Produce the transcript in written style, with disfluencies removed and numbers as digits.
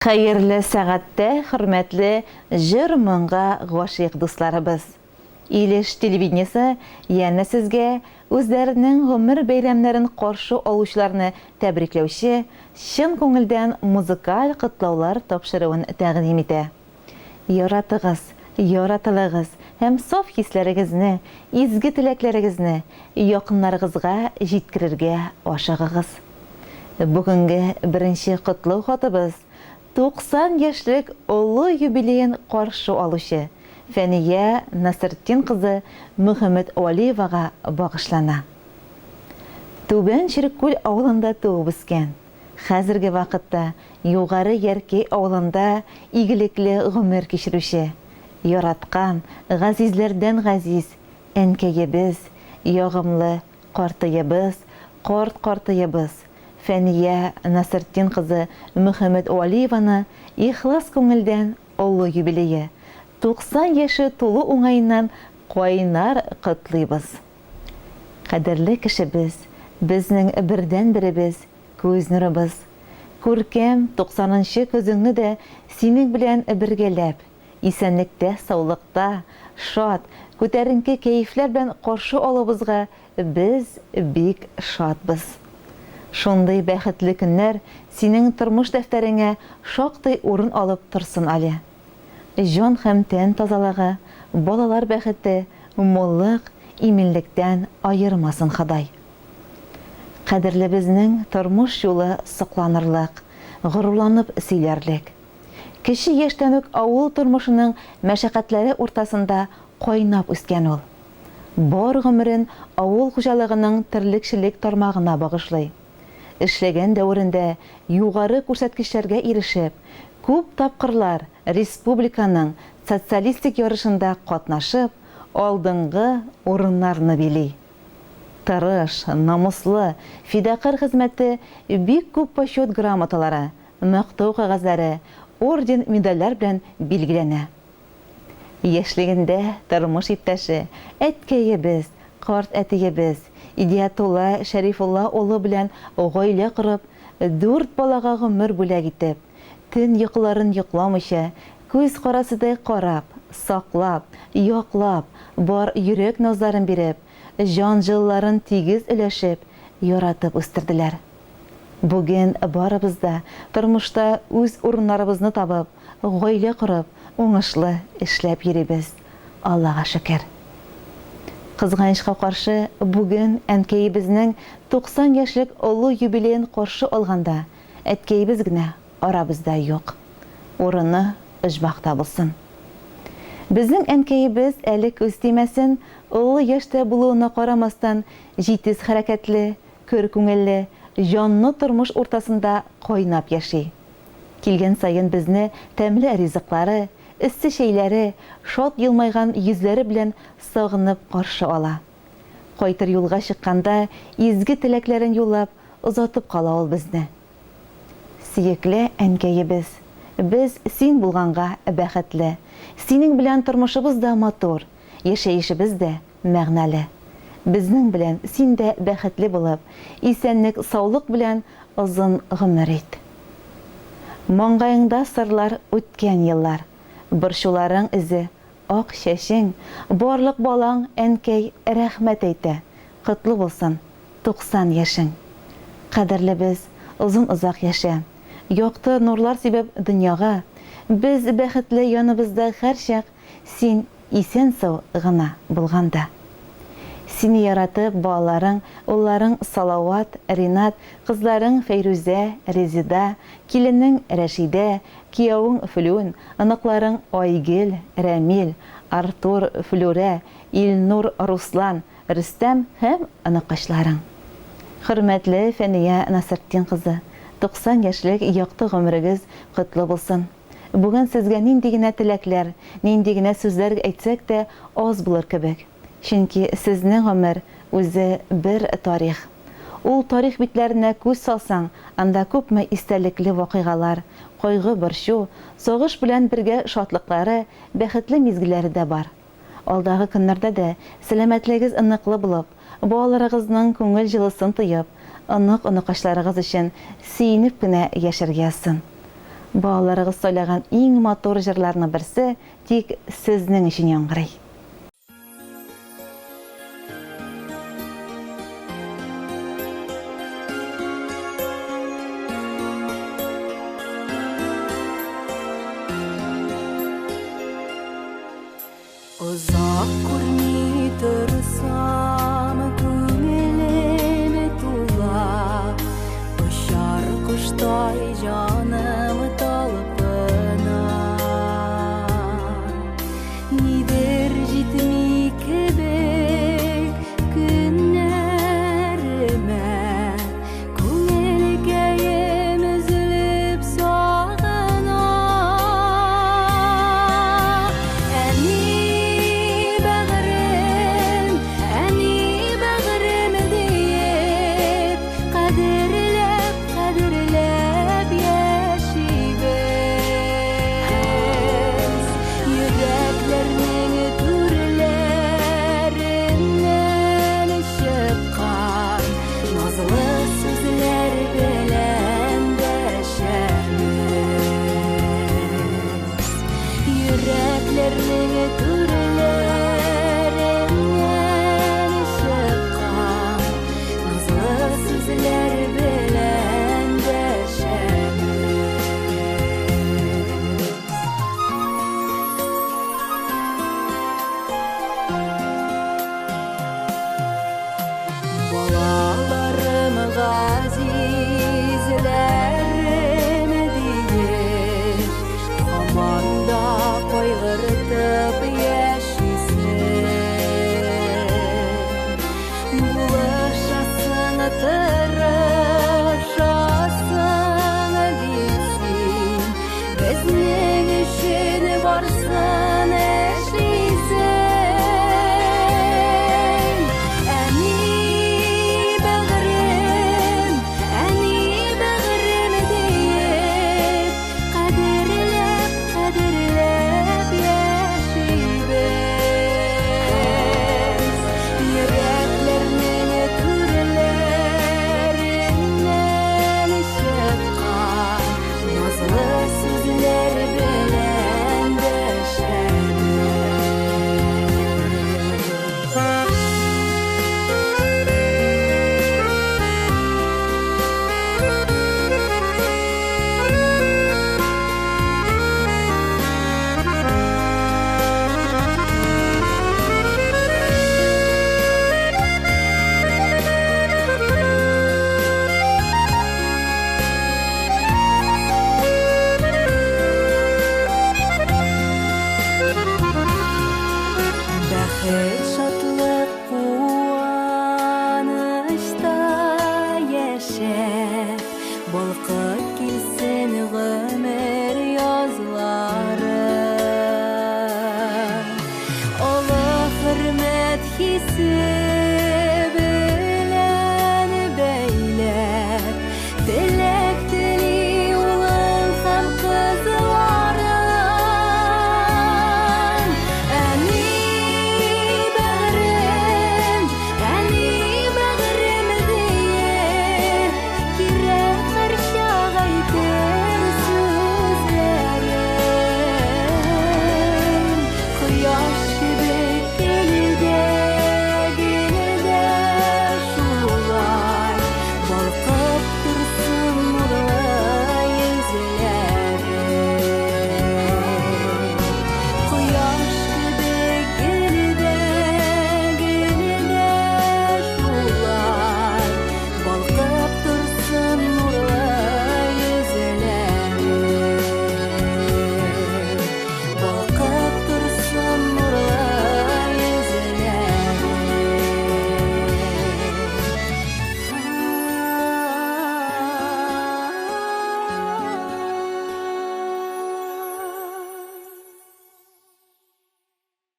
Хәерле сәгатьтә, хөрмәтле җыр-моңга гашыйк дусларыбыз! Илеш телевидениесе янә сезгә үзләренең гомер бәйрәмнәрен каршы алучыларны тәбрикләүче чын күңелдән музыкаль котлаулар тапшыруын тәкъдим итә. Яратыгыз, яратылыгыз һәм саф хисләрегезне, изге теләкләрегезне якыннарыгызга җиткерергә ашыгыгыз. Бүгенге беренче котлау хатыбыз 90 яшьлек олы юбилеен каршы алучы Фәния Насретдин кызы Мөхәммәтвәлиевага багышлана. Түбән Череккүл авылында туып үскән, хәзерге вакытта Югары Яркәй авылында игелекле гомер кичерүче, яраткан, газизләрдән газиз әнкәебез, ягымлы картыебыз, карт картыебыз Фәния Насретдин кызы Мөхәммәтвәлиеваны ихлас күңелдән олы юбилее, 90 яше тулу уңаеннан кайнар котлыйбыз. Кадерле кешебез, безнең бердәнберебез, күз нурыбыз. Күркәм туксанынчы көзеңне дә синең белән бергәләп, исәнлектә-саулыкта, шат, күтәренке кәефләр белән каршы алуыбызга без бик шатбыз. Шундый бәхетле көннәр синең тормыш дәфтәреңә шактый урын алып торсын але. Җан һәм тән тазалыгы, балалар бәхете, муллык, иминлектән аермасын Ходай. Кадерлебезнең тормыш юлы сокланырлык, горурланып сөйләрлек. Кече яшьтән үк авыл тормышының мәшәкатьләре уртасында кайнап үскән ул. Бар гомерен авыл хуҗалыгының терлекчелек тармагына багышлый. Эшләгән дәверендә югары күрсәткечләргә ирешеп, күп тапкырлар республиканың социалистик ярышында катнашып, алдынгы урыннарны били. Тырыш, намуслы, фидакарь хезмәте бик күп Почет грамоталары, Мактау кәгазьләре, орден-медальләр белән билгеләнә. Яшьлегендә тормыш иптәше, әткәебез, карт әтиебез Идиятулла Шәрифулла улы белән гаилә корып, дүрт балага гомер бүләк итеп, төн йокыларын йокламыйча, күз карасыдай карап, саклап, яклап, бар йөрәк назларын биреп, җан җылыларын тигез өләшеп, яратып үстерделәр. Бүген барыбыз да тормышта үз урыннарыбызны табып, гаилә корып, уңышлы эшләп йөрибез, Аллага шөкер. Кызганычка каршы, бүген әнкәебезнең 90 яшьлек олы юбилеен каршы алганда, әткәебез генә арабызда юк. Урыны оҗмахта булсын. Безнең әнкәебез әле күз тимәсен, олы яшьтә булуына карамастан, җитез хәрәкәтле, Көр күңелле, җанлы тормыш уртасында кайнап яши. Килгән саен безне тәмле ризыклары, эссе чәйләре, шат елмайган йөзләре белән сагынып каршы ала. Кайтыр юлга чыкканда изге теләкләрен юллап, озатып кала ул безне. Сөекле әнкәебез, без син булганга бәхетле. Синең белән тормышыбыз да матур, яшәешебез дә мәгънәле. Безнең белән син дә бәхетле булып, исәнлек-саулык белән озын гомер ит. Маңгаеңда сырлар үткән еллар, борчуларың эзе, ак чәчең, барлык балаң, әнкәй, рәхмәт әйтә, котлы булсын 90 яшең. Кадерлебез, озын-озак яшә, якты нурлар сибеп дөньяга, без бәхетле яныбызда һәрчак Син исән-сау гына булганда. Сине яратып, балаларың, улларың Салават, Ринат, кызларың Фәйрүзә, Резеда, киленең Рәшидә, киявең Флүн, оныкларың Айгөл, Рәмил, Артур, Флүрә, Илнур, Руслан, Рөстәм һәм оныкачларың. Хөрмәтле Фәния Насретдин кызы, 90 яшьлек якты гомерегез котлы булсын! Бүген сезгә нинди генә теләкләр, нинди генә сүзләр әйтсәк тә, аз булыр кебек. Чөнки сезнең гомер үзе бер тарих. Ул тарих битләренә күз салсаң, анда күпме истәлекле вакыйгалар, кайгы-борчу, сагыш белән бергә шатлыклары, бәхетле мизгелләре дә бар. Алдагы көннәрдә дә сәламәтлегегез ныклы булып, балаларыгызның күңел җылысын тоеп, онык-оныкачларыгыз өчен сөенеп кенә яшәргә язсын. Балаларыгыз сайлаган иң матур җырларның берсе тик сезнең өчен яңгырый. Озак күрми торсам, күңелем тула, Очар коштай җаным талпына. Нидер җитми кебек көннәремә, Күңелкәем өзелеп сагына. Әни бәгърем, әни бәгърем диеп, Кадерләп, кадерләп яшибез. Йөрәкләрнең түрләреннән чыккан Назлы сүзләр белән дәшәбез. Йөрәкләрнең түрләреннән чыккан Назлы сүзләр белән дәшәбез. Балаларым, газизләрем диеп, һаман да кайгыртып.